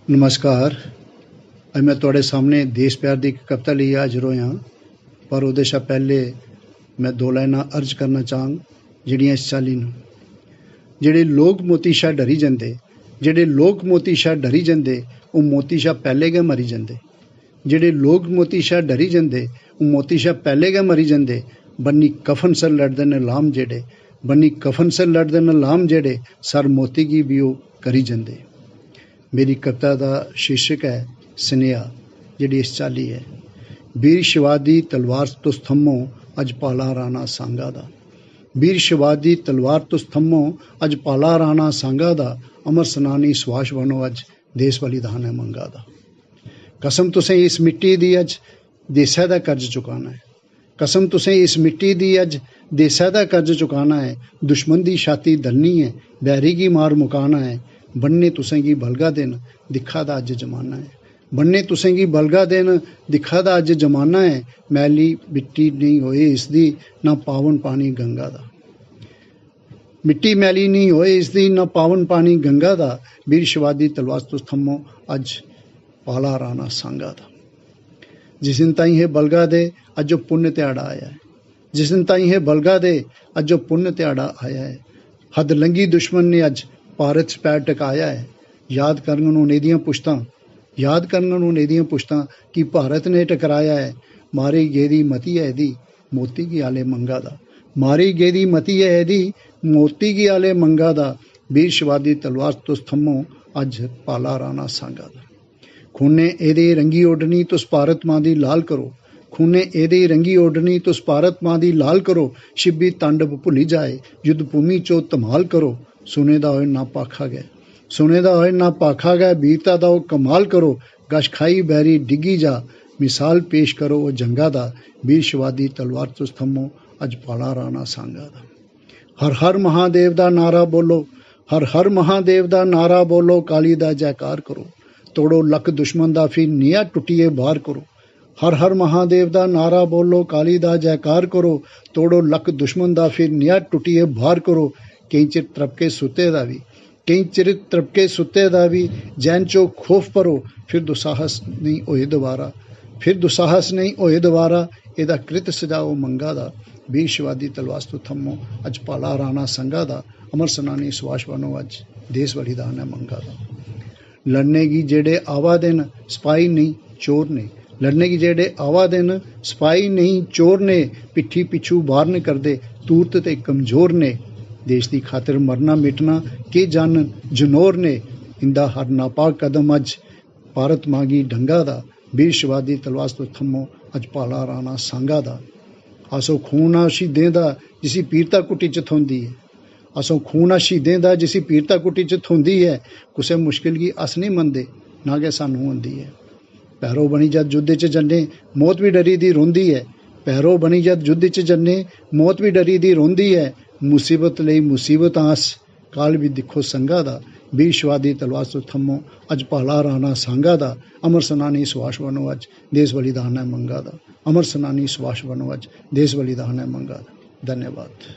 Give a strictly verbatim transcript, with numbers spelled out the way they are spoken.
नमस्कार। अज्ज में थुआढ़े सामने देश प्यार दी इक कविता लेइयै हाजर होया, पर ओह्दे शा पैह्ले में दो लाइनां अर्ज करना चाह्ङ, जेह्ड़ियां इस चाल्ली न। जेह्ड़े लोक मोती शा डरी जंदे, जेह्ड़े लोक मोती शा डरी जंदे, ओह् मोती शा पैह्ले गै मरी जंदे। जेह्ड़े लोक मोती शा डरी जंदे, ओह् मोती शा पैह्ले गै मरी जंदे। बन्नी कफन सिर लड़दे न लाम जेह्ड़े, बन्नी कफन सिर लड़दे न लाम जेह्ड़े, सर मोती गी बी ओह् करी जंदे। मेरी कविता दा शीर्षक ऐ सनेहा, जेह्ड़ी इस चाल्ली ऐ। बीर शिवा दी तलवार तुस थम्मो, अज्ज पाला राणा सांगा दा। बीर शिवा दी तलवार तुस थम्मो, अज्ज पाला राणा सांगा दा। अमर सनानी सुभाष बनो, अज्ज देश बलिदान ऐ मंगा दा। कसम तुसें इस मिट्टी दी, अज्ज देसै दा कर्ज चुकाना ऐ। कसम तुसें इस मिट्टी दी, अज्ज देसै दा कर्ज चुकाना ऐ। दुश्मन दी छाती दलनी ऐ, बैरी गी मार मुकाना ऐ। बन्ने तुसें गी बलगा दे न, दिक्खा दा अज्ज जमाना ऐ। बन्ने तुसें गी बलगा दे न, दिक्खा दा अज्ज जमाना ऐ। मैली मिट्टी नेईं होए इसदी, ना पावन पानी गंगा दा। मिट्टी मैली नेईं होए इसदी, ना पावन पानी गंगा दा। बीर शिवा दी तलवार तुस थम्मो, अज्ज पाला राणा सांगा दा। जिस दिन ताईं हे बलगा दे, अज्ज ओह् पुन्न ध्याड़ा आया ऐ। जिस दिन ताईं हे बलगा दे, अज्ज ओह् पुन्न ध्याड़ा आया ऐ। हद लंघी दुश्मन ने अज्ज भारत च पैर टकाया ऐ। याद करङन हून एह्दियां पुश्तां, याद करङन हून एह्दियां पुश्तां कि भारत ने टकराया ऐ। मारी गेदी मती ऐ एह्दी, मोती गी आले मंगा दा। मारी गेदी मती ऐ एह्दी, मोती गी आले मंगा दा। बीर शिवा दी तलवार तुस थम्मो, अज्ज पाला राणा सांगा दा। खूने एह्दे रंगी ओढ़नी तुस भारत मां दी लाल करो। खूने एह्दे रंगी ओढ़नी तुस भारत मां दी लाल करो। शिब्बी तांडव भुल्ली जाए, युद्ध भूमि चो धमाल करो। सुने दा होए ना भाखा गै, सुने दा होए ना भाखा गै, वीरता दा ओह् कमाल करो। गश खाई बैरी डिग्गी जा, मिसाल पेश करो ओह् जंगा दा। बीर शिवा दी तलवार तुस थम्मो, अज्ज पाला राणा सांगा दा। हर हर महादेव दा नारा बोलो, हर हर महादेव दा नारा बोलो, काली दा जयकार करो। तोड़ो लक दुश्मन दा, फिर नेहा टुट्टियै बार करो। हर हर महादेव दा नारा बोलो, काली दा जयकार करो। तोड़ो लक दुश्मन दा, फिर नेहा टुट्टियै बार करो। केईं चिर त्रपके सुत्ते दा बी, केईं चिर त्रपके सुत्ते दा बी, जैन चो खौफ भरो। फिर दुस्साहस नेईं होए दोबारा, फिर दुस्साहस नेईं होए दोबारा। एह्दा कृत सजाओ मंगा दा। बीर शिवा दी तलवार तुस थम्मो, अज्ज पाला राणा संगा दा। अमर सनानी सुभाष बनो, अज्ज देश बलिदान ऐ मंगा दा। लड़ने गी जेह्ड़े आवा दे न, सपाही नेईं चोर ने। लड़ने गी जेह्ड़े आवा दे न, सपाही नेईं चोर ने। पिट्ठी पिच्छू बार न करदे, धूर्त ते कमजोर ने। देश दी खातिर मरना मिटना, केह् जानन जनौर ने। इंदा हर नापाक कदम अज्ज भारत मां गी डंगा दा। बीर शिवा दी तलवार तुस थम्मो, अज्ज पाला राणा सांगा दा। अस ओह् खून आं शहीदें दा, जिसी पीरता कुटी च थ्होंदी ऐ। अस ओह् खून आं शहीदें दा, जिसी पीरता कुटी च थ्होंदी ऐ। कुसै मुश्किल गी अस नेईं मनदे, ना गै सानूं होंदी ऐ। भैरो बनी जद जुद्ध च जन्ने, मौत बी डरी दी रौंह्दी ऐ। भैरो बनी जद जुद्ध च जन्ने, मौत बी डरी दी रौंह्दी ऐ। मुसीबत लेई मुसीबत आं अस, काल बी दिक्खो संगा दा। बीर शिवा दी तलवार तुस थम्मो, अज्ज पाला राणा सांगा दा। अमर सनानी सुभाष बनो, अज्ज देश बलिदान ऐ मंगा दा। अमर सनानी सुभाष बनो, अज्ज देश बलिदान ऐ मंगा दा। धन्यवाद।